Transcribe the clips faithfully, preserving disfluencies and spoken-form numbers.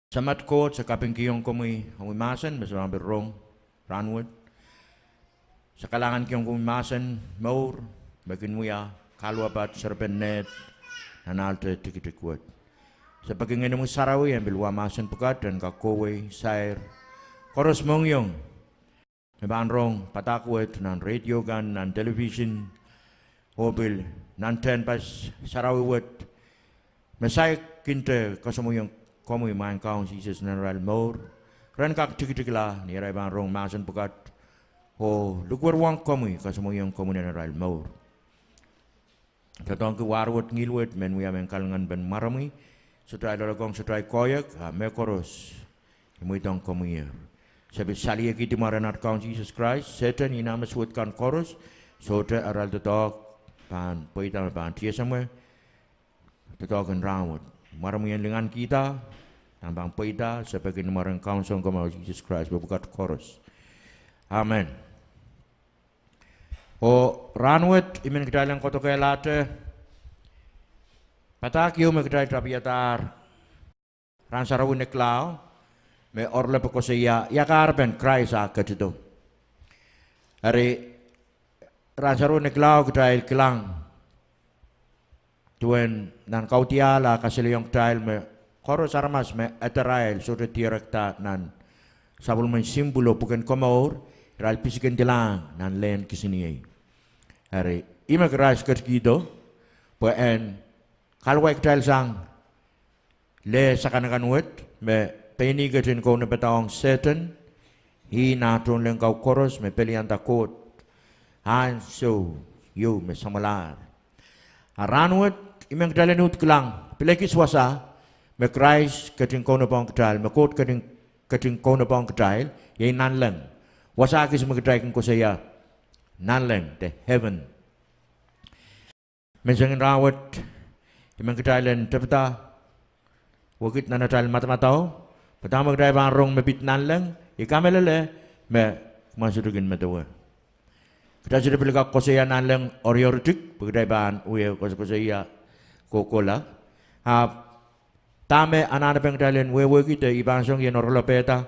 Samat Koht, se kapingkihong komwi omwi mahsen me se pahn pil rong rahnwet. Se kalahngankihong komwi mahsen mour me kin wia kaluwapat, serepen neht nan ahl de tikitik wet. Se peki Ngehnomwi Sarawi en pil wa mahsen pwukat en kak kohwei sair koaros mohngiong me pahn rong padahk wet nan radio kan, nan television, oh pil nan tehnpas sarawi wet, me saikinte koasoamwoiong komwi Maing Kaun Sises nan arail mour, ren kak tikitikla ni arail pahn rong mahsen pwukat oh likwerwohng komwi, koasoamwoiong komwi nan arail mour. Doadoahngki war wet, ngihl wet, men wia mehn kalinganpen mwaromwi, sohte loalokong, sohte koahiek, a mehkoaros, I mweidohng komwi. Se pil saliekihdi mwaren at Kaun Sises Krais, Sehdan oh nah me suwed kan koaros, sohte arail doadoahk pahn pweida me pahn tiesemwe doadoahk en rahnwet. Mwaromwi en lingankihda nan pahn pweida, se peki ni mwaren Kaun Sounkomour Sises Krais, pwe pwukat koaros. Amen. Oh rahnwet I men kitail en koadokehlahte padahk ieu me kitail tapiadahr rahn sarawi nekilaho, me oaralap koasoia ia kahrepen Krais ah ketido. Eri, rahn sarawi nekilaho kitail kilang duwen nan kaudiahl ah kasalehiong kitail me koaros aramas me ederail sohte dierekda nan sapwellimen simpwulo pwuken komour, irail pisikindilahng nan lehn kisiniei. Eri, ih me Krais ketikihdo pwe en kaluwai kitail sang leh sakanakan wet me pein ih ketin kaunopada ong Sehdan, ih nah tohnleng kau koaros me pelianda Koht ansou ieu me samwalahr. A rahnwet I men kitail en uhd kilang pil ekis wasa me Krais ketin kaunopohng kitail, me Koht ketin, ketin kaunopohng kitail, iei nanleng. Wasa kis me kitail kin koasoia nanleng de heaven. Menseng en rahnwet I men kitail en tepida wekid nan atail madamadau pwe dahme kitail pahn rong me pid nanleng, I kamehlele me kumwail sohte kin medewe. Kitail sohte pil kak koasoia nanleng oreoritik pwe kitail pahn wie koasokoasoia kohkohla. Ahpw dahme anahnepen kitail en wehwehki de I pahn song ien oaralapehda,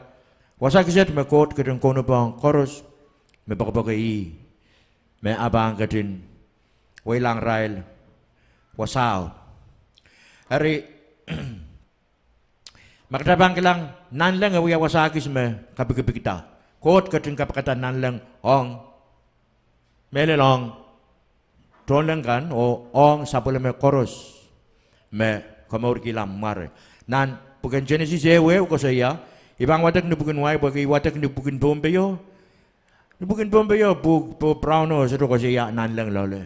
wasa kiset me Koht ketin kaunopohng koaros me poakepoake ih, me e pahn ketin weilahng irail wasao. Eri, ma kitail pahn kilang, nanleng e wia wasa kis me kapikipikda. Koht ketin kapikada nanleng ong mehlel ong tohnleng kan oh ong sapwellime koaros me komourkihla mware. Nan pwuken Genesis ehuehu koasoia, I pahn wadek ni pwukin wai pwehki I wadek ni pwukin Pohnpeio. Ni pwukin Pohnpeio, pwuhk, pwuhk Browno sohte koasoia nanleng loale.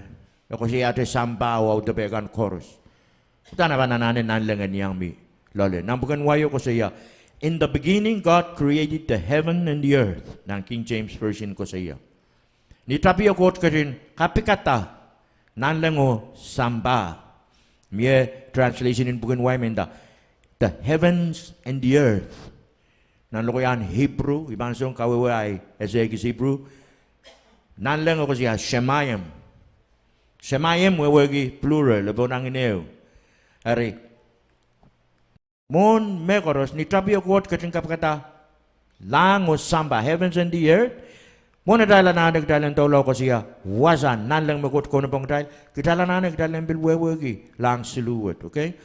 E koasoiahte sampah oh audepe kan koaros. Udahn e pahn anahne nanleng en iang mi loale. Nan pwuken waio koasoia, In the beginning God created the heaven and the earth. Nan King James Version koasoia, ni tapio Koht ketin kapikada nanleng oh sampah. Mie translation en pwuken wai me nda, the heavens and the earth. Nan lokaiahn Ipru, I pahn song kawehwe ahi ese ekis Ipru, nanleng e koasoia shemayim. Shemayim wehwehki plural, e pohnangin ehu. Eri, mwohn mehkoaros, ni tapio Koht ketin kapikada lahng oh sampah, heavens and the earth. Mwohn atail anahne kitail en doula koasoia wasa nanleng me Koht kaunopohng kitail, kitail anahne kitail en pil wehwehki lahng siluh wet, okay?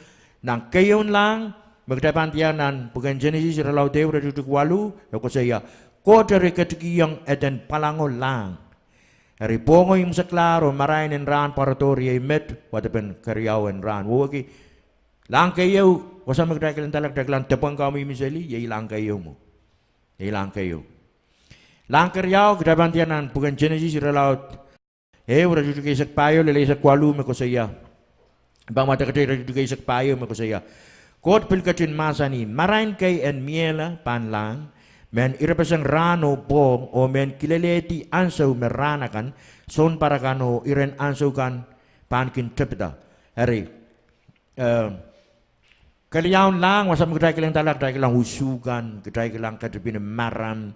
Nan keieun lahng me kitail pahn diar nan pwuken Genesis irelaud ehu iretikitik waluh, e koasoia, Koht eri ketikihong eden pwalango lahng. Eri pwohngo imwiseklahr oh marain en rahn pwarodo riei met, wadepen keriau en rahn. Wehwehki lahng keieu, wasa me kitail kilendala, kitail kilang depweng kau mihmi seli, iei lahng keieu mwo. Iei lahng keieu. Lahng keriau kitail pahn diar nan pwuken Genesis irelaud ehu iretikitik eisek pahieu lel eisek waluh me koasoia, pahn wadekete iretikitik eisek pahieu me koasoia, Koht pil ketin mahsanih, marain kei en miehla pahn lahng, mehn irepeseng rahn oh pwohng, oh mehn kilelehdi ansou me rahn akan, sounpar akan oh iren ansou kan pahn kin tepida. Eri, eh, keriaun lahng, wasa me kitail kilendala, kitail kilang usu kan, kitail kilang ketipin maram,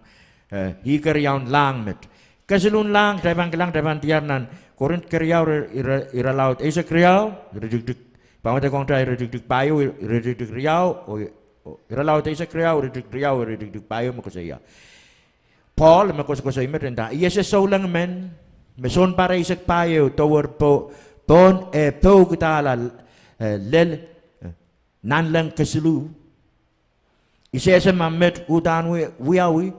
eh, ih keriaun lahng met. Kesilun lahng kitail pahn kilang, kitail pahn diar nan Korint keriau ire, ire, irelaud eisek riau, iretikitik, pahn wadekong kitail iretikitik pahieu, iretikitik riau, oh Irelaud eisek riau, iretikitik riau, iretikitik pahieu me koasoia. Pohl me koasokoasoi met e nda, I ese souleng men, me sounpar eisek pahieu, dower po-, pohn eh poukidala, eh, lel, eh, nanleng kesiluh. I sehse ma met uhdahn wi-, wiawi,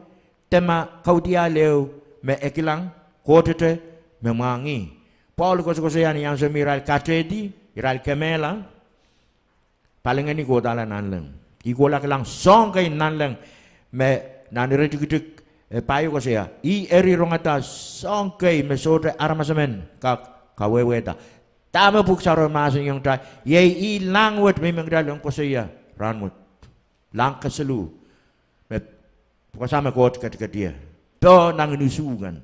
de ma kaudiahl ehu me e kilang, kohtete me mwahngih. Pohl koasokoasoia ni ansou me irail katehdi, irail kemehla, palingehni kohdahla nanleng. Ih kohla kilang soahng kei nanleng me nan iretikitik, eh, pahieu koasoia. Ih eri rongada soahng kei me sohte aramas emen kak kawehwehda. Dahme Pwuhk Sarawio mahsanihong kitail, iei ih lahng wet me I men kitail en koasoia rahnwet. Lahng kesiluh. Me wasa me Koht ketiket ie. Poh nangin usu kan.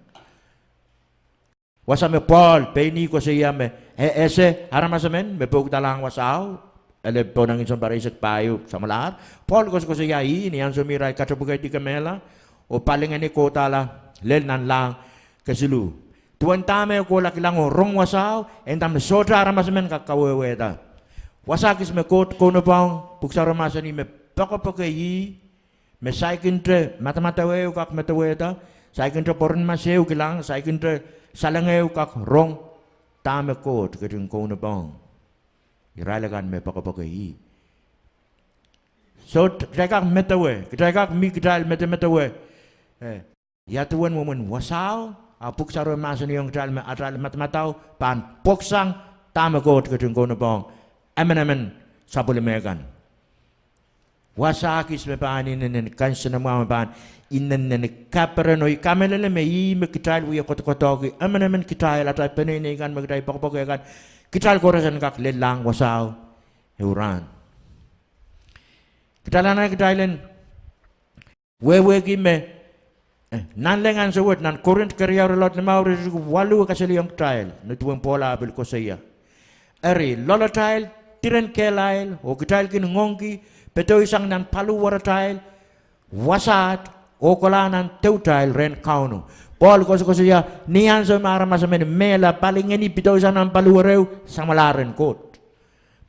Wasa me Pohl pein ih koasoia me e ese aramas emen me poukidalahng wasao, ele poh nangin sounpar eisek pahieu samwalahro. Pohl koasokoasoia ih ni ansou me irail katepwekehdi kemehla, oh palingehni kohdahla lel nanleng kesiluh. Duwen dahme e kohla kilang oh rong wasao, e nda me sohte aramas emen kak kawehwehda. Wasa kis me Koht kaunopohng, Pwuhk Sarawio mahsanih me poakepoake ih, me saikinte madamadau ehu kak medewehda, saikinte pwoaren mas ehu kilang, saikinte saleng ehu kak rong dahme Koht ketin kaunopohng irail akan me poakepoake ih. So, kitail kak medewe, kitail kak mi kitail medemedewe, eh, ia duwen mwomwen wasao, a Pwuhk Sarawio mahsanihong kitail me atail madamadau pahn pwoksang dahme Koht ketin kaunopohng emenemen sapwellime kan. Wasa kis me pahn inenen kansenamwahu, me pahn inenen kaperen, oh I kamehlele me ih me kitail wie kohdokohdohki, emenemen kitail, atail peneinei kan me kitail poakepoake kan, kitail koaros en kak lellahng wasao ehu rahn. Kitail anahne kitail en wehwehki me, eh, nanleng ansou wet nan Korint keriau irelaud limau iretikitik waluh e kasalehiong kitail, nin duwen Pohl ah pil koasoia. Eri, loalatail diren kehlail, oh kitail kin ngoangki, pedoisang nan paliwaratail wasaht, oh kohla nan deutail rehn Kauno. Pohl koasokoasoia, ni ansou me aramas emen mehla, palingehni pedoisang nan paliwar ehu, samwalahr rehn Koht.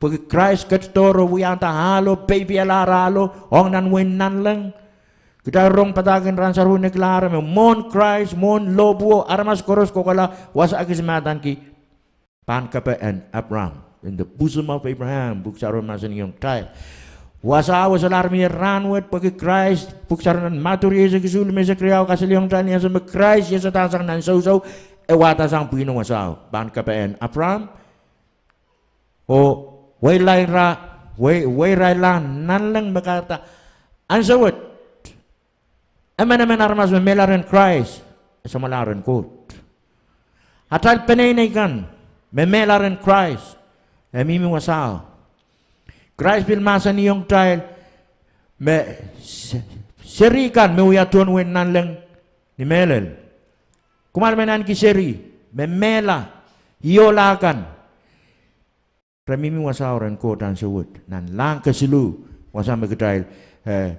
Pwehki Krais ketidohr oh wiahda ahlo, peipialahr ahlo ong nan wehin nanleng. Kitail rong padahk en rahn sarawi nekilahr me mwohn Krais, mwohn lohpwuo, aramas koaros kohkohla, wasa kis me adaneki pahn kape en Apraam, in the bosom of Abraham, Pwuhk Sarawio mahsanihong kitail. Wasao e solahr mie rahnwet pwehki Krais. Pwuhk Sarawio nan Madiu rieisek isuh, limeisek riau kasalehiong kitail ni ansou me Krais iesadahsang nan sousou, e wadasang pwihno wasao pahn kape en Apraam. Oh weirailla, wei, weirailla nanleng me kahrehda ansou wet emenemen aramas me mehla rehn Krais, e samwalahr rehn Koht. Atail peneinei kan me mehla rehn Krais, e mihmi wasao. Krais pil mahsanihong kitail me se-, seri kan me wia tohn wehin nanleng ni mehlel. Kumwail men ahneki seri me mehla, iola kan. Re mihmi wasao rehn Koht ansou wet, nanleng kesiluh, wasa me kitail, eh,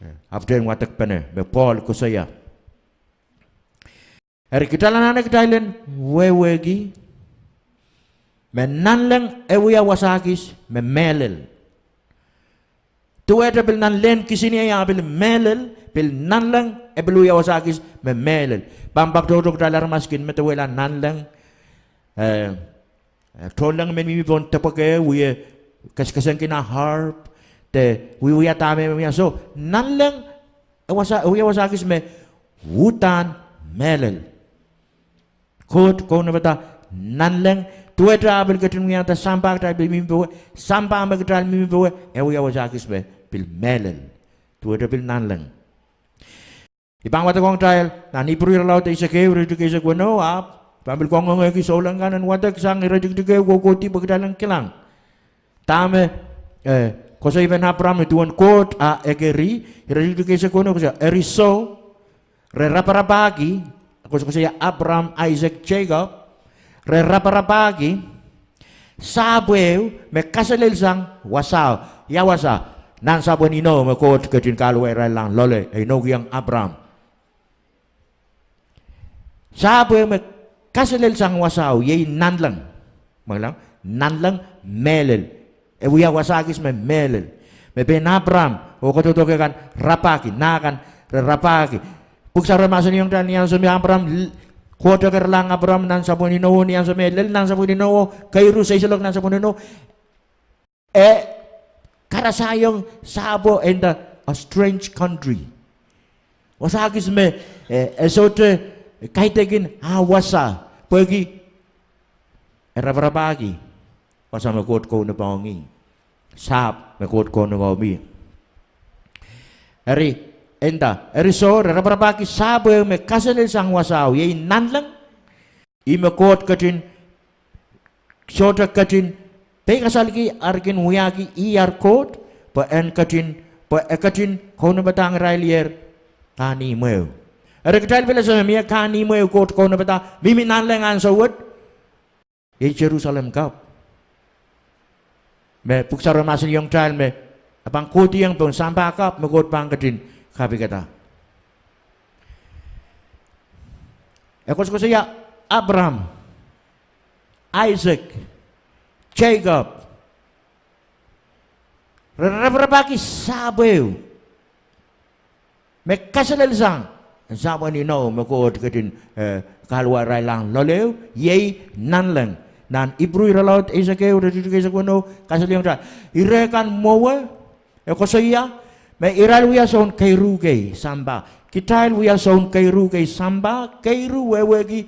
eh, apwtehn wadekpene, me Pohl koasoia. Eri kitail anahne kitail en wehwehki me nanleng e wia wasa kis me mehlel. Duwehte pil nan lehn kisiniei ah pil mehlel, pil nanleng e pil wia wasa kis me mehlel. Pahn pak tohto kitail aramas kin medewehla nanleng, eh, eh, tohnleng men mihmi pohn depweke, wie kesekesengki nan harp, de wiewia dahme me mie. So, nanleng e wasa, e wia wasa kis me uhdahn mehlel. Koht kaunopada nanleng, duwehte ah pil ketin wiahda sampah kitail pil mihmi powe, sampah me kitail mihmi powe, e wia wasa kis me pil mehlel. Duwehte pil nanleng. I pahn wadekohng kitail nan Ipru irelaud eisek ehu, iretikitik eisek weneu, ahpw I pahn pil kangoangehki souleng kan en wadek sang iretikitik ehu kohkohdi pwe kitail en kilang dahme, eh, koasoipen Apraam ni duwen Koht a ekeri, iretikitik eisek weneu koasoia, eri soh, re raparapahki, koasokoasoia Apraam, Aisak, Seikop, re raparapahki sahpw ehu me kaselel sang wasao. Ia wasa? Nan sapwen inou me Koht ketin kahluwa irail lahng loale, e inoukihong Apraam. Sahpw ehu me kaselel sang wasao, iei nanleng. Mengila, nanleng mehlel. E wia wasa kis me mehlel. Me pein Apram oh kadaudoke kan rapahki, nah kan re rapahki. Pwuhk Sarawi mahsanihong kitail ni ansou me Apram, Koht keirlahng Apram nan sapwen inou, ni ansou me lel nan sapwen inou, keiru seiloak nan sapwen inou, e karasaiong sahpwo, e nda a strange country. Wasa kis me, e sohte kaidehkin ah wasa, pwehki e raparapahki wasa me Koht kaunopohng ih, sahpw me Koht kaunopohng ih. Eri, e nda, eri soh, re raparapahki sahpwo me kaselel sang wasao, iei nanleng. Ih me Koht ketin, sohte ketin peikasalki, ar kin wiahki ih ar Koht, pwe en ketin, pwe e ketin kaunopadahng irail ier kahnimwehu. Eri kitail pil ese me mie kahnimwehu Koht kaunopada mihmi nanleng ansou wet, iei Serusalem kapw. Me Pwuhk Sarawi mahsanihong kitail me e pahn kohdiong pohn sampah kapw me Koht pahn ketin kapikada. E koasokoasoia Apram, Aisek, Seikop, re raparapahki sahpwo me kaselel sang sahpwen inou me Koht ketin, eh, kahluwa irail lahng loaleo, iei nanleng. Nan Ipru irelaud eisek ehu, iretikitik eisek weneu, kasalehiong kitail, ire kan mwowe, e koasoia me irail wia soun keiru kei sampah. Kitail wia soun keiru kei sampah, keiru wehwehki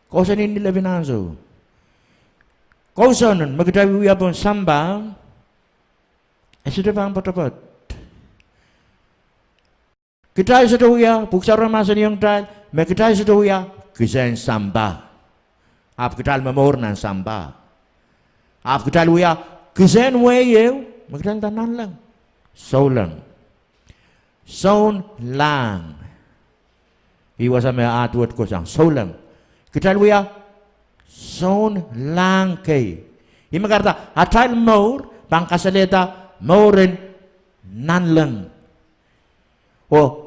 kousoan ni lepin ansou. Kousoan me kitail wiewia pohn sampah, e sohte pahn poatopoat. Kitail sohte wia, Pwuhk Sarawi mahsanihong kitail me kitail sohte wia kisehn sampah, ahpw kitail momour nan sampah. Ahpw kitail wia kisehn wehi ehu me kitail nda nanleng, souleng, sounlahng. Ih wasa me ah duwehte kohsang, souleng. Kitail wia sounlahng kei. Ih me kahrehda atail mour pahn kasalehda mour en nanleng. Oh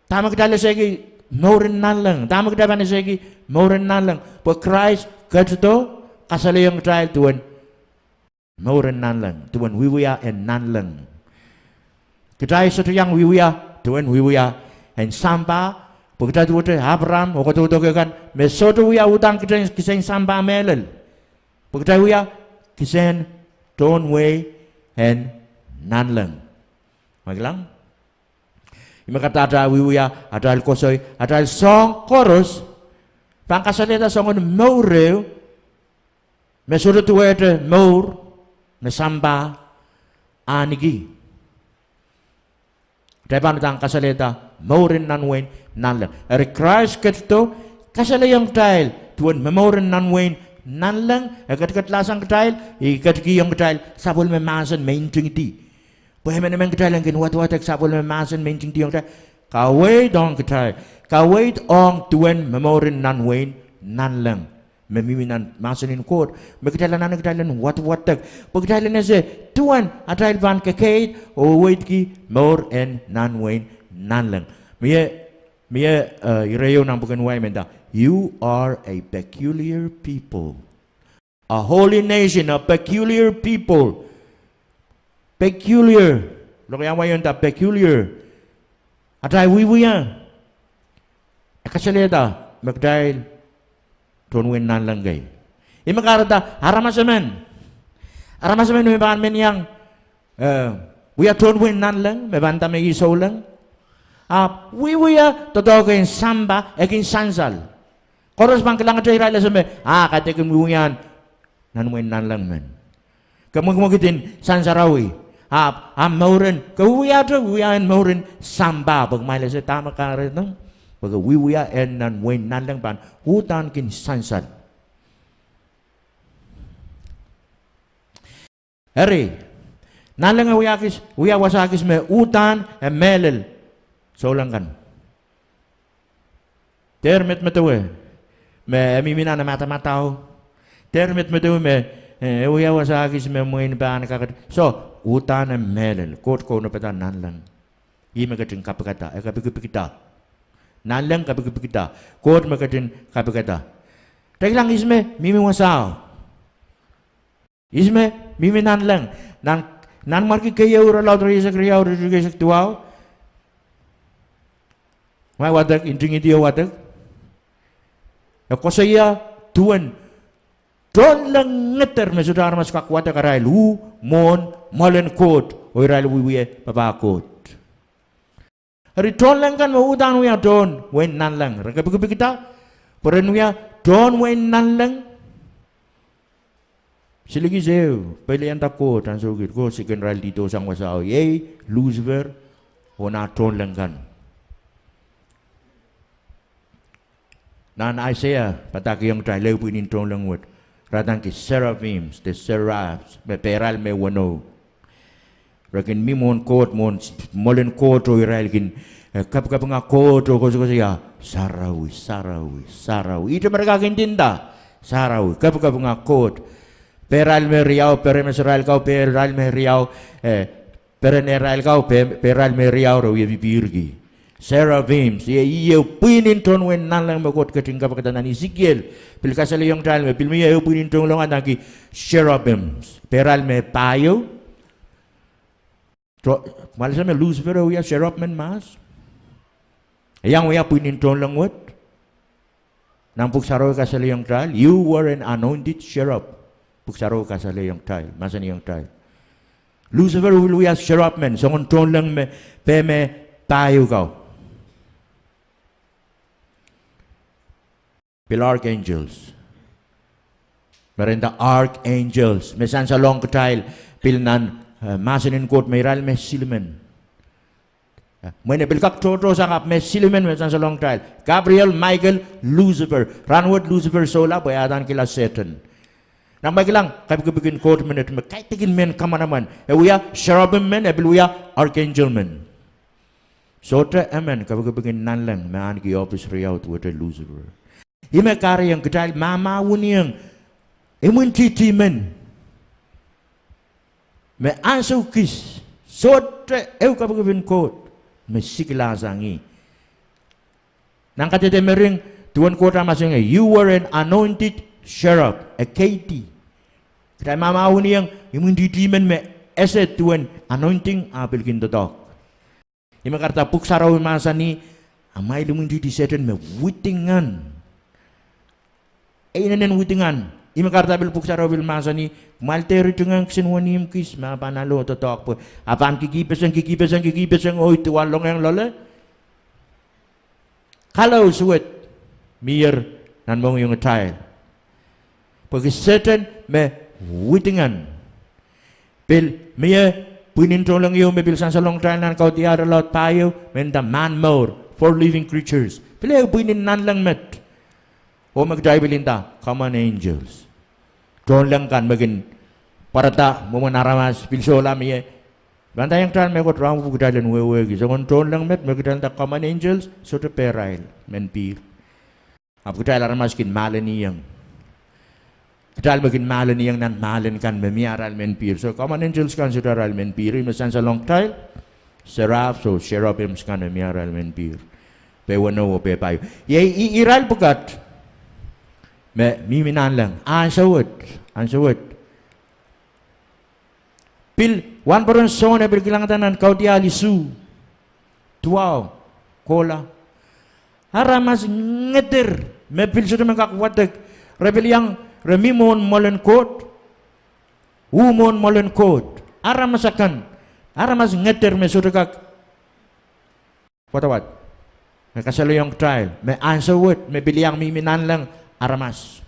dahme kitail esehki mour en nanleng? Dahme kitail pahn esehki mour en nanleng? Pwe Krais ketido kasalehiong kitail duwen mour en nanleng, duwen wiewia en nanleng. Kitail sohte iang wiewia duwen wiewia en sampah, pwe kitail duwehte Apram oh kadaudoke kan me sohte wia uhdahn kisehn, kisehn sampah mehlel. Pwe kitail wia kisehn tohn wehi en nanleng. Ma kilang? Ih me kahrehda atail wiewia, atail koasoi, atail soahng koaros pahn kasalehda soangen mour ehu me sohte duwehte mour me sampah ahniki. Kitail pahn uhdahn kasalehda mour en nan wehin nanleng. Eri Krais ketido kasalehiong kitail duwen momour en nan wehin nanleng. E ketiket lahsang kitail, e ketikihong kitail sapwellime mahsen me ntingdi. Pwe emenemen kitail en kin wadwadek sapwellime mahsen me ntingdiong kitail, kaweid ong kitail, kaweid ong duwen momour en nan wehin nanleng me mihmi nan mahsen en Koht, me kitail anahne kitail en wadwadek pwe kitail en ese duwen atail pahn kekeid oh weidki mour en nan wehin nanleng. Mie, mie, eh, ire ieu nan pwuken wai me nda, you are a peculiar people. A holy nation, a peculiar people. Peculiar. Lokaia wai ieu nda peculiar. Atail wiewia e kasalehda me kitail tohn wehin nanleng kei. Ih me kahrehda aramas emen, aramas emen me pahn men iang, eh, wia tohn wehin nanleng, me pahn nda me ih souleng, ahpw wiewia doadoahk en sampah, e kin sansal. Koaros pahn kilangete irail ese me, ah, kaidehkin wiewia nan wehin nanleng men. Ke mwekimwekid en sansarawi, ahpw, ah, mour en, ke wiewiahte wiewia en mour en sampah, pwe kumwail ese dahme kahrehda, pwe ke wiewia en nan wehin nanleng pahn uhdahn kin sansal. Eri, nanleng e wia kis, wia wasa kis me uhdahn e mehlel souleng kan. Dehr medemedewe me e mihmi nan madamadau. Dehr medemedewe me, eh, e wia wasa kis me mwein pahn kakete. Soh, uhdahn e mehlel. Koht kaunopada nanleng. Ih me ketin kapikada, e kapikipikada. Nanleng kapikipikada. Koht me ketin kapikada. Kitail kilang ihs me mihmi wasao. Ihs me mihmi nanleng. Nan Nanmwarki keieu irelaud rieisek riau, rieisek duwau. Mwail wadek, ntingihdi wadek. E koasoia duwen tohnleng ngeder me sohte aramas kak wadek arail uh mwohn mwoalen Koht oh irail wie papah Koht. Eri tohnleng kan me uhdahn wia tohn wehin nanleng, re kepikipikda pwe ren wia tohn wehin nanleng. Silikis ehu, pelianda Koht ansou kiht, Koht sikin irail dihdo sang wasao, iei Lucifer oh nah tohnleng kan. Nan Aiseia padahkihong kitail ehu pwihn en tohnleng wet, re adaneki seraphims, the seraphs, me pehrail me weneu. Re kin mi mwohn Koht, mwohn mwoalen Koht oh irail kin, eh, kapikapinga Koht oh koasokoasoia, sarawi, sarawi, sarawi. Ihte me re kak ndinda, sarawi, kapikapinga Koht. Pehrail me riau, peren me sarail kau, pehrail me riau, eh, peren irail kau, peh-, pehrail me riau, re wie pipihrki. Seraphims, iei, iei pwihn en tohn wehin nanleng me Koht ketin kapikada nan Esekiel. Pil kasalehiong kitail me pil mie ehu pwihn en tohnleng adaneki seraphims. Pehrail me pahieu. Kumwail ese me Lucifer e wia seraph men mahs. E iang wia pwihn en tohnleng wet. Nan Pwuhk Sarawi kasalehiong kitail, you were an anointed cherub. Pwuhk Sarawi kasalehiong kitail, mahsanihong kitail. Lucifer pil wia seraph men, soangen tohnleng me, peh me pahieu kau. Pil archangels. Me re nda archangels, me sansalohng kitail, pil nan, eh, mahsen en Koht me irail me silimen. Eh, mwein e pil kak tohtohsang ahpw me silimen me sansalohng kitail. Gabriel, Michael, Lucifer. Rahnwet Lucifer sohla pwe e adanekihla Sehdan. Nan mwein kilang, kepikipik en Koht menet me kaidehkin mehn kamanaman. E wia seraphim men, e pil wia archangel men. Sohte emen kepikipik en nanleng me ahneki ohpis riau duwehte Lucifer. Ih me kahrehiong kitail mahmahweniong imwintihti men me ansou kis sohte ehu kepikipik en Koht me sikilasang ih. Nan Kadehde Mering, duwen Koht ah mahsanihong, you were an anointed cherub, a K T. Kitail mahmahweniong imwintihti men me ese duwen anointing ah pil kin doadoahk. Ih me kahrehda Pwuhk Sarawi mahsanih, amwail imwintihti Sehdan me widingan. E inenen widingan. Ih me kahrehda pil Pwuhk Sarawi pil mahsanih, kumwail dehr idingehng kisin wenihmw kis me e pahn ale oh doadoahk pwe e pahn kikihpeseng, kikihpeseng, kikihpeseng oh ih duwalongehng loale. Kalou suwed mier nan mohngiongitail. Pwehki Sehdan me widingan. Pil mie pwihn en tohnleng ieu me pil sansalohng kitail nan Kaudiahl irelaud pahieu, me nda mahnmour, four living creatures. Pil ehu pwihn en nanleng met. Oh me kitail pil nda common angels. Tohnleng kan me kin pwarada mwomwen aramas, pil sohla mie. Pahn ndaiong kitail mehkot rahn pwuhpwukitail en wehwehki soangen tohnleng met me kitail nda common angels, sohte pehrail men pihr. Ahpw kitail aramas kin mahleniong. Kitail me kin mahleniong nan mahlen kan me mie arail men pihr. So common angels kan sohte arail men pihr, ih me sansalohng kitail seraph, oh seraphims kan me mie arail men pihr. Peh weneu oh peh pahieu. Iei, i-, irail pwukat me mihmi nanleng. Ansou wet, ansou wet. Pil wahnpoaron Sohn e pil kilangada nan Kaudiahl isuh, duwau, kohla. Aramas ngeder me pil sohte men kak wadek. Re pil iang, re mi mwohn mwoalen Koht. Uh mwohn mwoalen Koht. Aramas akan. Aramas ngeder me sohte kak wadawad. Me kasalehiong kitail me ansou wet me pil iang mihmi nanleng aramas.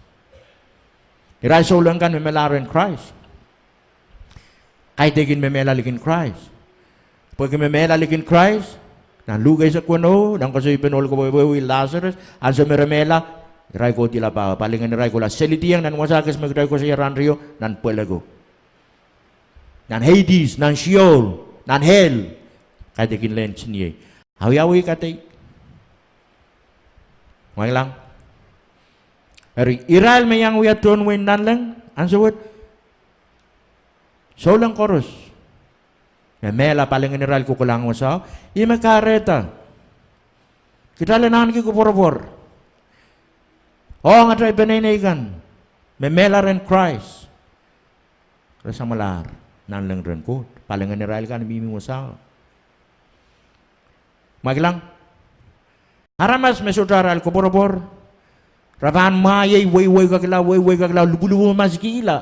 Irail souleng kan me mehla rehn Krais. Kaidehkin me mehla likin Krais. Pwehki me mehla likin Krais, nan Luk eisek weneu, nan koasoipen ohl kepwehpwehwih Lasarus, ansou me re mehla, irail kohdihla paho, palingehn irail kohla selidiong nan wasa kis me kitail koasoia rahn rio, nan pweleko. Nan Hades, nan Sheol, nan hell. Kaidehkin lehn siniei. Awiawi kadeik. Mwahilang. Eri irail me iang wia tohn wehin nanleng, ansou wet, souleng koaros me mehla, palingehn irail kohkohlahng wasao. Ih me kahrehda kitail en ahneki koapworopwor ong atail peneinei kan me mehla rehn Krais. Re samwalahr. nanleng rehn Koht. Palingehn irail kan mihmi wasao. Ma kilang, aramas me sohte arail koapworopwor, re pahn mwahiei, weiweikekla, weiweikekla, lupwulupwu maskihla.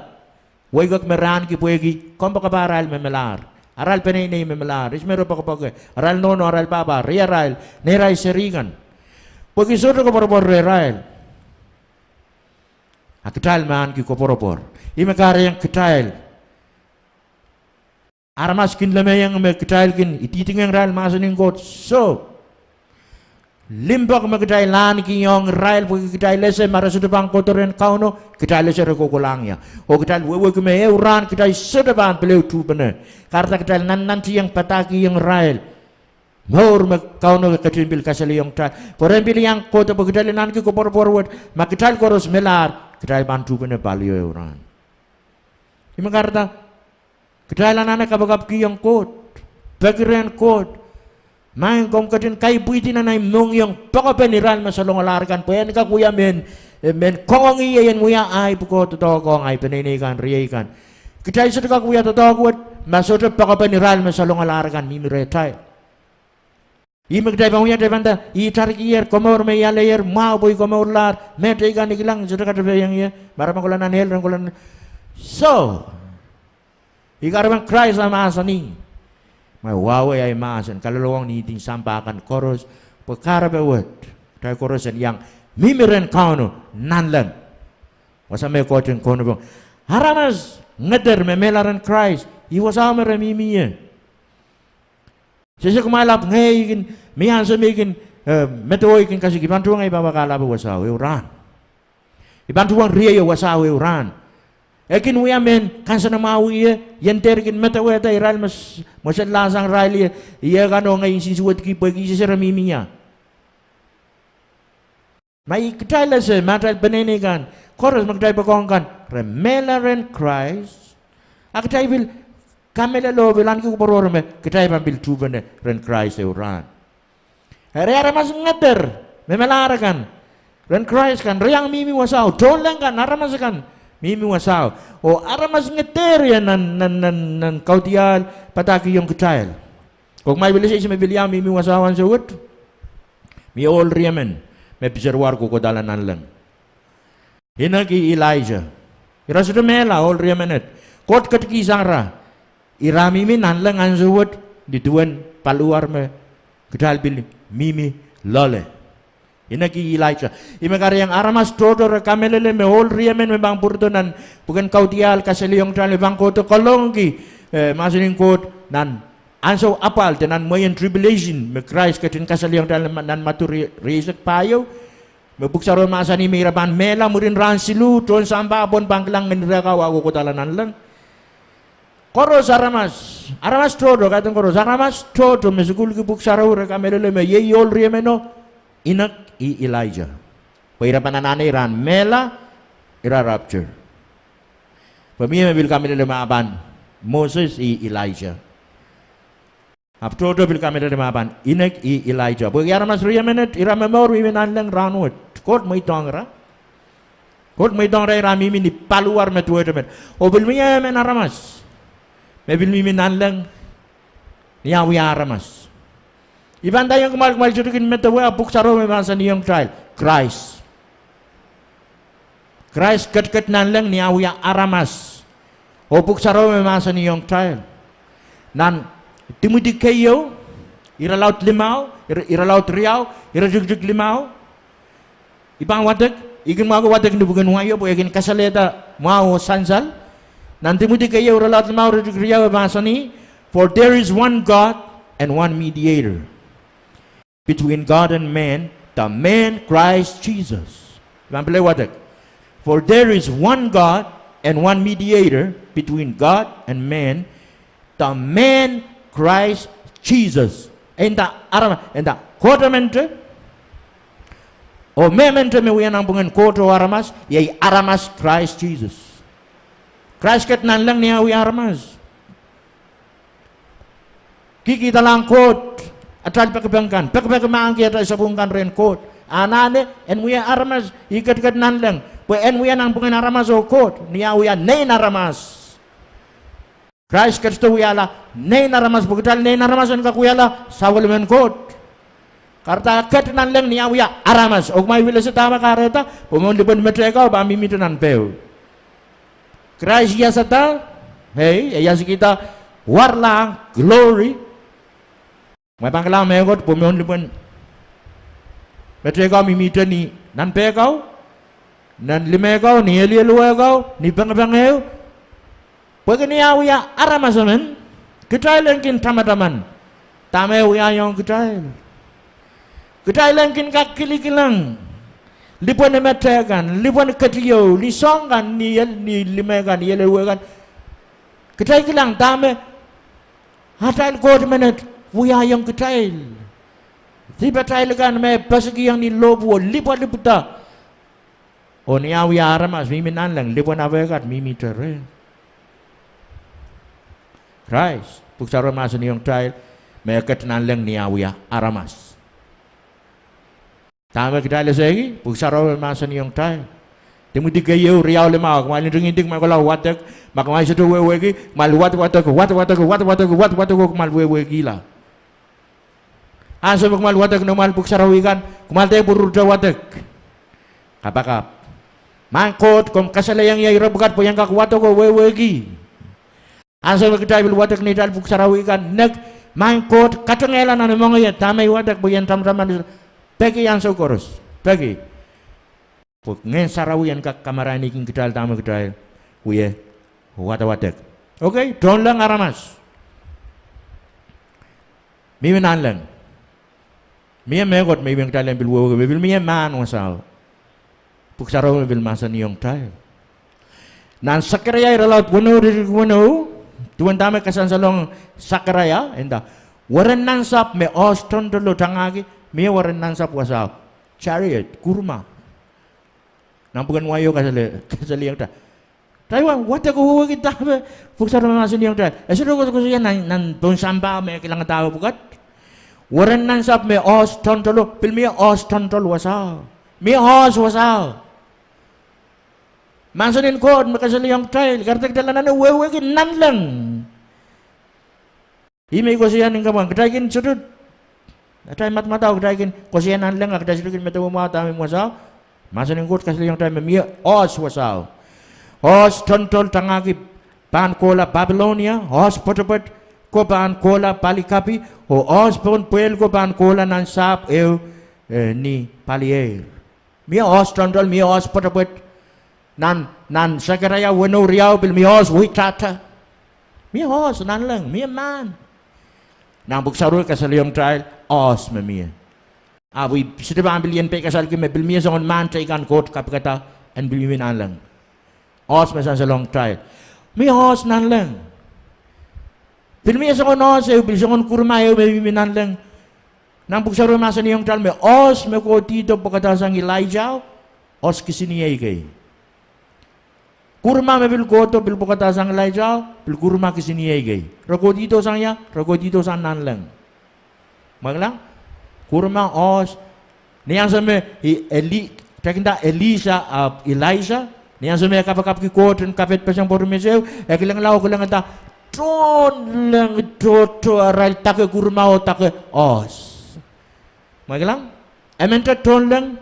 Weikek me re ahneki pwehki kompoakepahrail me melahr, arail peneinei me melahr, ihs me re poakepoake, arail nohno, arail pahpa, riarail, neirail serihkan. Pwehki sohte koapworopwor rehrail. A kitail me ahneki koapworopwor, ih me kahrehiong kitail aramas kin lemehiong me kitail kin ididingiong irail mahsen en Koht. Soh, limpoak me kitail ahnekihong irail pwehki kitail ese ma re sohte pahn kohdo rehn Kauno, kitail ese re kohkohlahng ie. Oh kitail wehwehki me ehu rahn kitail sohte pahn pil ehu tuhpene. Kahrehda kitail nannantiong padahkihong irail mour me Kauno ketin pil kasalehiong kitail. Pwe re pil iang kohdo pwe kitail en ahneki koapworopwor wet, ma kitail koaros melahr, kitail pahn tuhpene palio ehu rahn. Ih me kahrehda kitail anahne kapakapkihong Koht, peki rehn Koht, Maing, komw ketin kaipwihdi nan ahi mohngiong poakepen irail me salongalahr kan, pwe en kak wia mehn, mehn kangoange ie en wia ahi pwukoa doadoahk ong ahi peneinei kan, riei kan. Kitail sohte kak wia doadoahk wet ma sohte poakepen irail me salongalahr kan mihmi rehtail. Ih me kitail pahn wia, kitail pahn nda, I tarikier komour me I aleier, mwahu pwe I komourlahr, me teikan I kilang, sohte katepehiong ie, ma re pahn kohla nan ehl, re en kohla nan. Soh, I kahrepen Krais a mahsanih me wahwei ahi mahsen, kaloalohng nihtin sampah kan koaros, pwe kahrepe wet kitail koaros en iang mihmi rehn Kauno nanleng. Wasa me Koht en kaunopohng aramas ngeder me mehla rehn Krais, ih wasao me re mihmi ie. Sehse kumwail ahpw ngehi kin mie ansou me I kin, eh, medewe I kin kasik, I pahn tuhwong ahi pahpa kahlap wasao ehu rahn. I pahn tuhwong rieio wasao ehu rahn. E kin wia mehn kansenamwahu ie, I en dehr kin medewehda irail me s-, mweselahr sang irail ie, ie kan oh ngehi nsensuwedki pwehki I sehse re mihmi ie. Ma kitail ese, ma atail peneinei kan, koaros me kitail poakohng kan, re mehla rehn Krais, a kitail pil kamehlele oh pil ahneki koapworopwor me kitail pahn pil tuhpene rehn Krais ehu rahn. Eri aramas ngeder me melahr akan, rehn Krais kan, re iang mihmi wasao, tohnleng kan, aramas akan mihmi wasao. Oh aramas ngeder ie nan, nan, nan, nan kaudiahl padahkihong kitail. Komw pil ese ihs me pil iang mihmi wasao ansou wet? Mie ohl riemen me pitsar wet kohkohdahla nanleng. Inek, ih Ilaija. Ira sohte mehla, ohl riemen et. Koht ketikihsang ira. Ira mihmi nanleng ansou wet, ni duwen paliwar me kitail pil mihmi loale. Inek, ih Ilaija. Ih me kahrehiong aramas tohto re kamehlele me ohl riemen me pahn pwurodo nan pwuken Kaudiahl kasalehiong kitail me pahn kohdo kalohki, eh, mahsen en Koht nan ansou apwal de nan mwehin tribulation me Krais ketin kasalehiong kitail nan Madiu rieisek pahieu. Me Pwuhk Sarawi mahsanih me ira pahn mehla mwurin rahn siluh, tohn sampah pwon pahn kilang ngehn rehkau a kohkohdahla nanleng. Koaros aramas, aramas tohto, kaidehn koaros, aramas tohto me sukuhlki Pwuhk Sarawi re kamehlele me iei ohl riemeno, inek, ih Ilaija. Pwe ira pahn anahne ira en mehla, ira rapture. Pwe mie me pil kamehlele me pahn Moses, ih Ilaija. Ahpw tohto pil kamehlele me pahn inek, ih Ilaija. Pwehki aramas riemen et, ira momour mihmi nanleng rahnwet. Koht mweidohng ira. Koht mweidohng ira, ira mihmi ni paliwar me duwehte met. Oh pil mie emen aramas me pil mihmi nanleng ni ah wia aramas. I pahn ndaiong kumwail, kumwail sohte kin medewe, a Pwuhk Sarawi me mahsanihong kitail, Krais. Krais ketiket nanleng ni ah wia aramas. Oh Pwuhk Sarawi me mahsanihong kitail nan Timoty keieu, irelaud limau, ire-, irelaud riau, iretikitik limau. I pahn wadek, I kin mwahki wadek ni pwuken wai o pwe e kin kasalehda mwahu oh sansal. Nan Timoty keieu, irelaud limau, iretikitik riau, e mahsanih, For there is one God and one mediator between God and man, the man Christ Jesus. I pahn pil wadek. For there is one God and one mediator between God and man, the man Christ Jesus. E nda arama-, e nda Koht emente, oh me emente me wia nanpwungen Koht oh aramas, iei aramas Krais Sises. Krais ket nanleng ni ah wia aramas. Kihkihda lahng Koht atail pekipek kan, pekipek mahkki atail sapwung kan rehn Koht. Anahne en wia aramas, ih ketiket nanleng, pwe en wia nanpwungen aramas oh Koht, ni ah wia nein aramas. Krais ketido wiahla nein aramas pwe kitail nein aramas en kak wiahla sapwellimen Koht. Kahrehda e ket nanleng ni ah wia aramas. Oh kumwail pil ese dahme kahrehda? Pwe mwohn lipwen metehkau pahn mihmihte nan peh. Krais iasada, ei, e iasada warlahng, glory. Kumwail pahn kilang mehkot pwe mwohn lipwen metehkau mihmihte ni nan pehkau, nan limehkau, ni elieluwehkau, ni pengepengeu. Pwehki ni ah wia aramas emen, kitail en kin tamataman dahme e wiahiong kitail. Kitail en kin kak kilikilang lipwen metehkan, lipwen ketieu, ni soahng kan, ni el, ni limehkan, ni elieluwehkan. Kitail kilang dahme atail Koht menet wiahiong kitail. Dipatail kan me e pesekiong ni lohpwuo, lipwalipwada. Oh ni ah wia aramas, mihmi nanleng, lipwen apwehkat mihmihte reh. Krais, Pwuhk Sarawi mahsanihong kitail me e ket nanleng ni ah wia aramas. Dahme kitail eseki, Pwuhk Sarawi mahsanihong kitail. Timoty keieu, riau, limau, kumwail ntingihdi kumwail kohla wadek, ma kumwail sohte wehwehki, kumwail wadawadek, wadawadek, wadawadek, wadawadek, oh kumwail wehwehkihla. Ansou me kumwail wadek noumwail pwuhk sarawi kan, kumwail dehr pwururte wadek. Kapakap. Maing Koht, komw kasalehiong ie ire pwukat pwe I en kak wadek oh wehwehki. Ansou me kitail pil wadek neitail pwuhk sarawi kan, nek, Maing Koht, katengehla nan imwenge ie dahme I wadek pwe I en tamataman, peki ansou koaros, peki. Pwe Ngehn Sarawi en kak kamarainihkin kitail dahme kitail wie wadawadek. Okay, tohnleng aramas. Mihmi nanleng. Mie mehkot me I men kitail en pil wehwehki, me pil mie mahn wasao. Pwuhk Sarawi me pil mahsanihong kitail. Nan Sakaria irelaud weneu, iretikitik weneu, duwen dahme kasansalohng Sakaria, e nda, weren nansapw me oahs tontolo tangahki, mie weren nansapw wasao. Chariot, kurma. Nan pwuken wai o kasale, kasalehiong kitail. Kitail wadek oh wehwehki dahme Pwuhk Sarawi mahsanihong kitail. E sohte koasokoasoia nan, nan pohn sampah me kilangada pwukat. Weren nansapw me oahs tontolo, pil mie oahs tontol wasao. Mie oahs wasao. Mahsen en Koht me kasalehiong kitail, kahrehda kitail anahne wehwehki nanleng. Ih me I koasoia ni kapwang, kitail kin sohte, atail madamadau kitail kin koasoia nanleng, a kitail sohte kin medewe mwahu dahme mie wasao. Mahsen en Koht kasalehiong kitail me mie oahs wasao. Oahs tontol tangahki pahn kohla Babilonia, oahs pwetepwet ko pahn kohla Palikapi, oh oahs pohn pwehl ko pahn kohla nan sahpw ehu, eh, ni palieir. Mie oahs tontol, mie oahs pwetepwet. Nan, nan Sakaria weneu riau pil mie oahs weitahta. Mie oahs nanleng, mie mahn. Nan Pwuhk Sarawi kasalehiong kitail oahs me mie. Ahpw I sohte pahn pil ien peikasalki me pil mie soangen mahn teikan Koht kapikada en pil mihmi nanleng. Oahs me sansalohng kitail. Mie oahs nanleng. Pil mie soangen oahs ehu, pil soangen kurma ehu me mihmi nanleng. Nan Pwuhk Sarawi mahsanihong kitail me oahs me kohdihdo pwekadasang Ilaija, oahs kisiniei kei. Kurma me pil kohdo pil pwekadasang Ilaija, pil kurma kisiniei kei. Re kohdihdo sang ia, re kohdihdo sang nanleng. Mwekila, kurma, oahs, ni ansou me I, Eli, takinda Elisa ahpw Ilaija, ni ansou me e kapakapki Koht en kapetpeseng pwoat me se, e kilangala oh kilangada tohnleng tohto arail dake kurma oh dake oahs. Mwekila, emente tohnleng,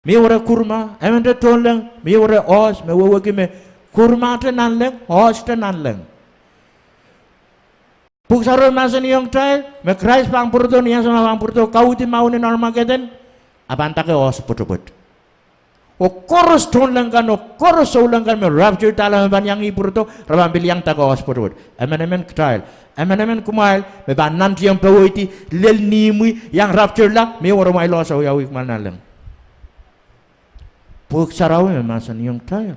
mie were kurma, emente tohnleng, mie were oahs, me wehwehki me kurmahte nanleng, oahste nanleng. Pwuhk Sarawi mahsanihong kitail me Krais pahn pwurodo, ni ansou me e pahn pwurodo, kauhdi mahwen en Armageddon, a pahn dake oahs pwetepwet. Oh koaros tohnleng kan, oh koaros souleng kan me rapture dahla me pahn iang ih pwurodo, re pahn pil iang dake oahs pwetepwet. Emenemen kitail, emenemen kumwail, me pahn nantiong powehdi lel imwi, iang rapturela, mie were kumwail oahs oh wiawi kumwail nanleng. Pwuhk Sarawi me mahsanihong kitail.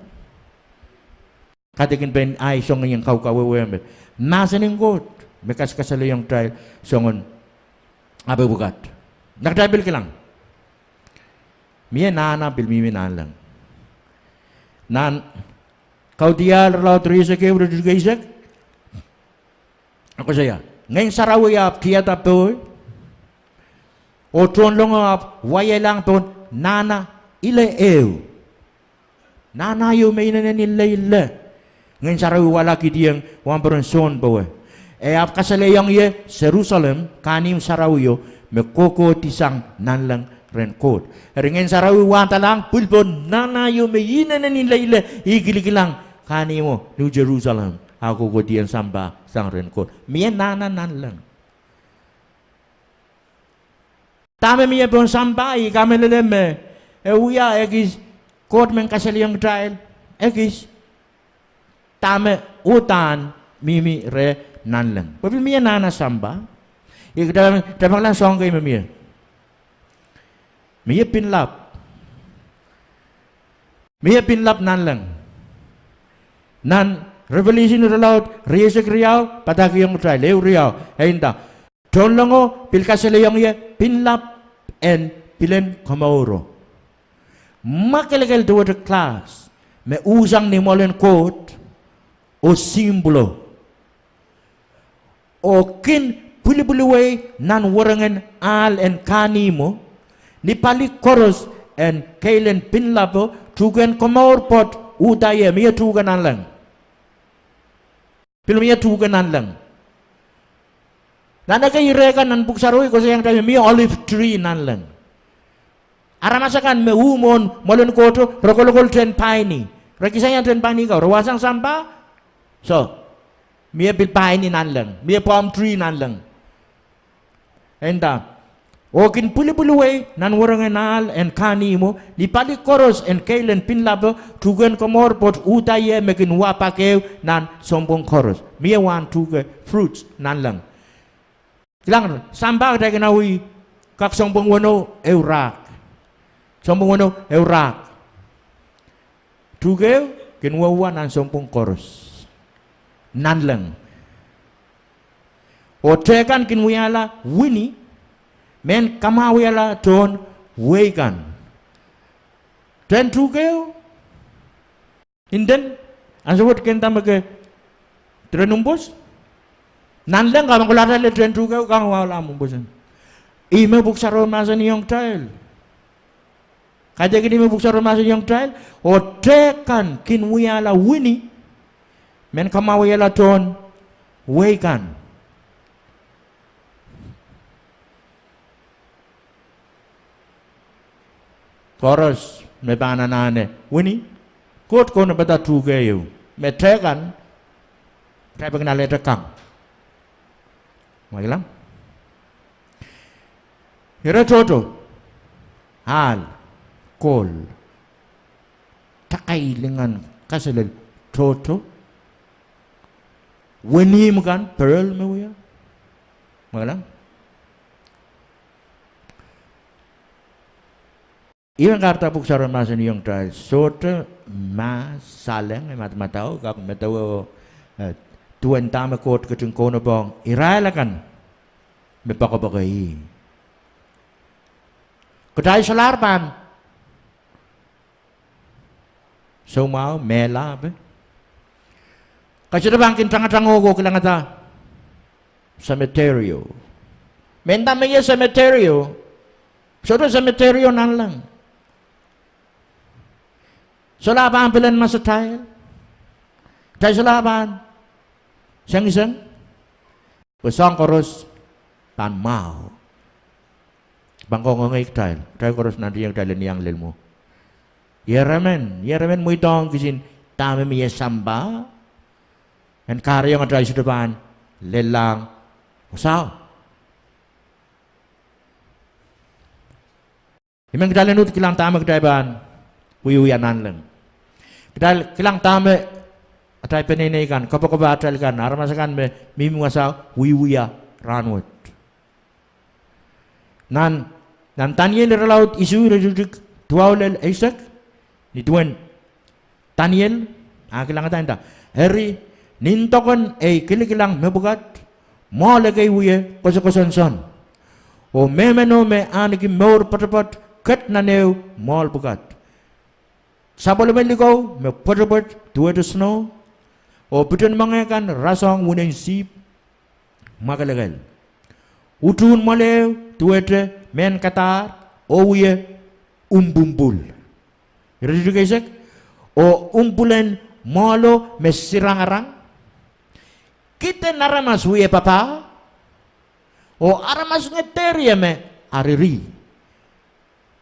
Kaidehn pein ahi soangen kaukawehwe me mahsen en Koht me kaskasalehiong kitail soangen apeh pwukat. Na kitail pil kilang, mie nahna pil mihmi nanleng. Nan Kaudiahl irelaud rieisek ehu, iretikitik eisek, koasoia, Ngehn Sarawi ahpw tiada powe, oh tohnlengo ahpw waielahng pohn nahna ile ehu. Nahna ieu me inenen ileile. Ngehn Sarawi wahla Kidion wahnpoaron sounpowe. E ahpw kasalehiong ie Serusalem, kahnimw sarawio, me kohkohdi sang nanleng rehn Koht. Eri Ngehn Sarawi wahdalahng pwil pohn nahna ieu me inenen ileile, ih kilikilang kahnimwo New Jerusalem, ah kohkohdiong sampah sang rehn Koht. Mie nahna nanleng. Dahme mie pohn sampah, I kamehlele me e wia ekis, Koht men kasalehiong kitail ekis dahme uhdahn mihmi reh nanleng. Pwe pil mie nahna sampah. I kitail, kitail pahn kilang soahng kei me mie. Mie pinlap. Mie pinlap nanleng. Nan Revelation irelaud rieisek riau, padahkihong kitail, ehu riau, e nda, tohnlengo pil kasalehiong ie pinlap en pilen komouro, mwakelekel duwehte klahs, me uhsang ni mwoalen Koht oh sihmpwulo, oh kin pwilipwiliwei nan werengen ahl en kahnimwo, ni pali koaros en keilen pinlapo, tuhkehn komour pwoat uhda ie. Mie tuhke nanleng. Pil mie tuhke nanleng. Nan ekei ire kan nan Pwuhk Sarawi koasoiong kitail me mie olive tree nanleng. Aramas akan me uh mwohn mwoalen Kohto, re kolokol tehn paini. Re kisaiang tehn paini kau, re wahsang sampah. Soh, mie pil paini nanleng, mie palm tree nanleng. E nda, oh kin pwilipwiliwei nan werengen ahl en kahnimwo, ni pali koaros en keilen pinlapo, tuhkehn komour pwoat uhda ie, me kin wa pak ehu nan sounpwong koaros. Mie wahn tuhke, fruits, nanleng. Kilang, sampah kitail kin awih, kak sounpwong weneu ehu rahk. Sounpwong weneu ehu rahk. Tuhke ehu kin wia nan sounpwong koaros nanleng. Oh tehkan kin wiahla wini, mehn kamwahwihala tohn wehi kan. Tehn tuhke ehu, nden, ansou wet ke nda me ke diren mwomwohdiso, nanleng, ke pahn kolahte le tehn tuhke ehu, ke kak wahla mwomwohdiso. Ihme Pwuhk Sarawi mahsanihong kitail. Kaidehkin ihme Pwuhk Sarawi mahsanihong kitail, oh tehkan kin wiahla wini, mehn kamwahwihala tohn wehi kan. Koaros me pahn anahne wini, Koht kaunopada tuhke ehu, me tehkan, kitail pahn kin alehte kang. Ire tohto, ahl, kohl, takai lingan kaselel tohto, wenihmw kan, pearl me wia. Ihme kahrehda Pwuhk Sarawi mahsanihong kitail, sohte mah saleng, e madamadau, kak medewe, eh, duwen dahme Koht ketin kaunopohng irail akan me poakepoake ih. Kitail solahr pahn soumwahu, mehla, pwe ke sohte pahn kin tangatang oh kilangada semetirio. Mehnda me ie semetirio, sohte semetirio nanleng. Solahr pahn pilen masatail. Kitail solahr pahn sengiseng, pwe soahng koaros pahn mwahu. Pahn kangoangei kitail, kitail koaros nantiong kitail en iang lel mwo. Ieremen, ieremen mweidohng kisin dahme mie sampah, en kahrehiong atail sohte pahn lellahng wasao. I men kitail en uhd kilang dahme kitail pahn wiewia nanleng. Kitail kilang dahme atail peneinei kan, koapwokoapo atail kan, aramas akan me mihmi wasao wiewia rahnwet. Nan, nan Daniel irelaud isuh iretikitik duwau lel eisek, ni duwen Daniel, a kilangada nda, eri, nindokon ei kilikilang mepwukat, mwoahl ekei wie kosokosonson, oh mehmeno me ahneki mour poatopoat ket nan ehu mwoahl pwukat. Sapwellime likou me pwetepwet duwehte snow, oh piten moange kan rasehng winen sihpw mwakelekel. Utuhn mwoale ehu duwehte mehn kadahr, oh wie umpumpul. Iretikitik eisek, oh umpwulen Mwahlo me sirangarang. Kiden aramas wie papah, oh aramas ngederie me ariri.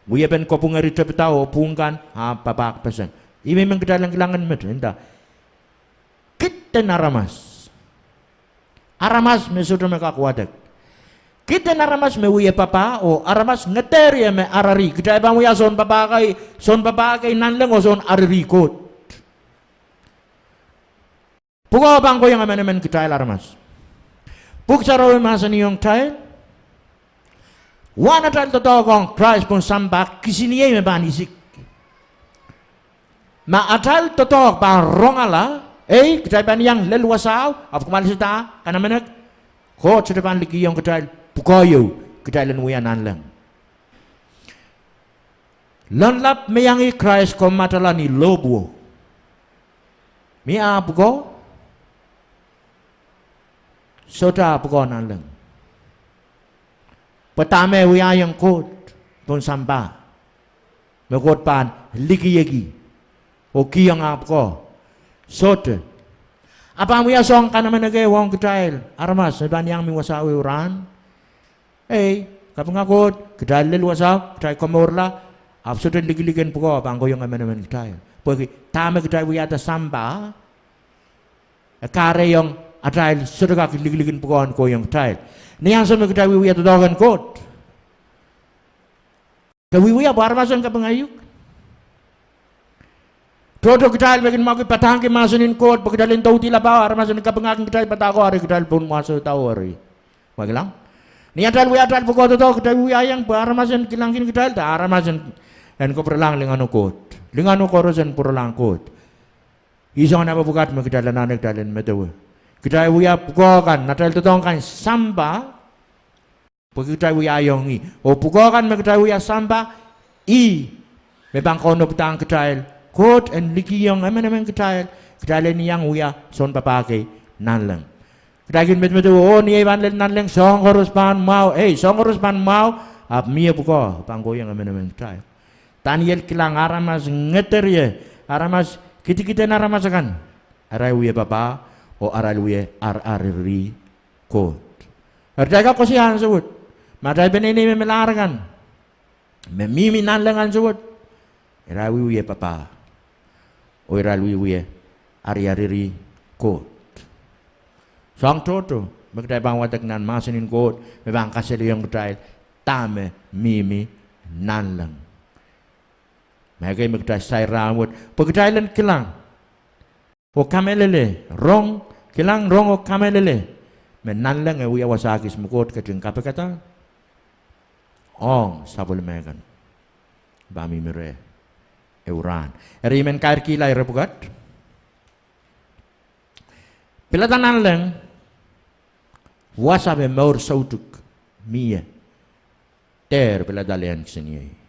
Wiepen kopwung eri tepida oh pwung kan ahpw papahkpeseng. Ih me I men kitail en kilang en met, nda. Kiden aramas. Aramas me sohte me kak wadek. Kiden aramas me wie papah oh aramas ngederie me ariri. Kitail pahn wia soun papah kei, soun papah kei nanleng oh soun ariri Koht. Pwukoa pahn kohiong emenemen kitail aramas. Pwuhk Sarawi mahsanihong kitail, uwen atail doadoahk ong Krais pohn sampah, kisiniei me pahn isik. Ma atail doadoahk pahn rongala, ei, kitail pahn iang lel wasao, ahpw kumwail sehse kanamenek, Koht sohte pahn likihong kitail pwukoa ieu, kitail en wia nanleng. Loanlap me iang Krais komatala ni lohpwuo. Mie ah pwukoa? Sohte ah pwukoa nanleng. Pwe dahme wiahiong Koht pohn sampah, me Koht pahn likieki oh kihong ah pwukoa? Sohte. A pahn wia soang kanamenek ehu ong kitail aramas me pahn iang mih wasao ehu rahn? Ei, kapinga Koht, kitail lel wasao, kitail komourla, ahpw sohte likilik en pwukoa pahn kohiong emenemen kitail. Pwehki dahme kitail wiahda sampah, e kahrehiong atail sohte kak likilik en pwukoa en kohiong kitail. Ni ansou me kitail wiewia doadoahk en Koht, ke wiewia pwe aramas en kapinga uhk. Tohto kitail me kin mwekid padahngki mahsen en Koht pwe kitail en doudila pwe aramas en kapinga kitail padahko, ari kitail pwung mwahsou daweri. Mwekilang? Ni atail wia atail pwukoa doadoahk, kitail wiahiong pwe aramas en kilangkin kitail, de aramas en, en kapwurelahng lingano Koht. Lingano koaros en pwurelahng Koht. Ih soangen mepwukat me kitail anahne kitail en medewe. Kitail wia pwukoa kan, atail doadoahk kan sampah, pwe kitail wiahiong ih. Oh pwukoa kan me kitail wia sampah, ih me pahn kaunopadahng kitail Koht en likihong emenemen kitail, kitail en iang wia soun papah kei nanleng. Kitail kin medemedewe, oh ni ei pahn lel nanleng, soahng koaros pahn mwahu, ei, soahng koaros pahn mwahu, ahpw mie pwukoa pahn kohiong emenemen kitail. Daniel kilang aramas ngederie, aramas kidikiden aramas akan, arail wie papah, oh arail wie ar, ariri Koht. Eri kitail kak koasoia ansou wet, ma atail peneinei me melahr kan, me mihmi nanleng ansou wet, irail wie wie papah, oh irail wie wie ariariri Koht. Soang tohto me kitail pahn wadek nan mahsen en Koht, me pahn kasalehiong kitail dahme mihmi nanleng. Ma ekei me kitail sair rahnwet pwe kitail en kilang oh kamehlele, rong, kilang, rong oh kamehlele me nanleng e wia wasa kis me Koht ketin kapikada ong sapwellime kan pahn mihmi reh ehu rahn. Eri I men kairkihla ire pwukat. Pilada nanleng, wasa me mour soutuk mie, dehr pilada lehn kisiniei.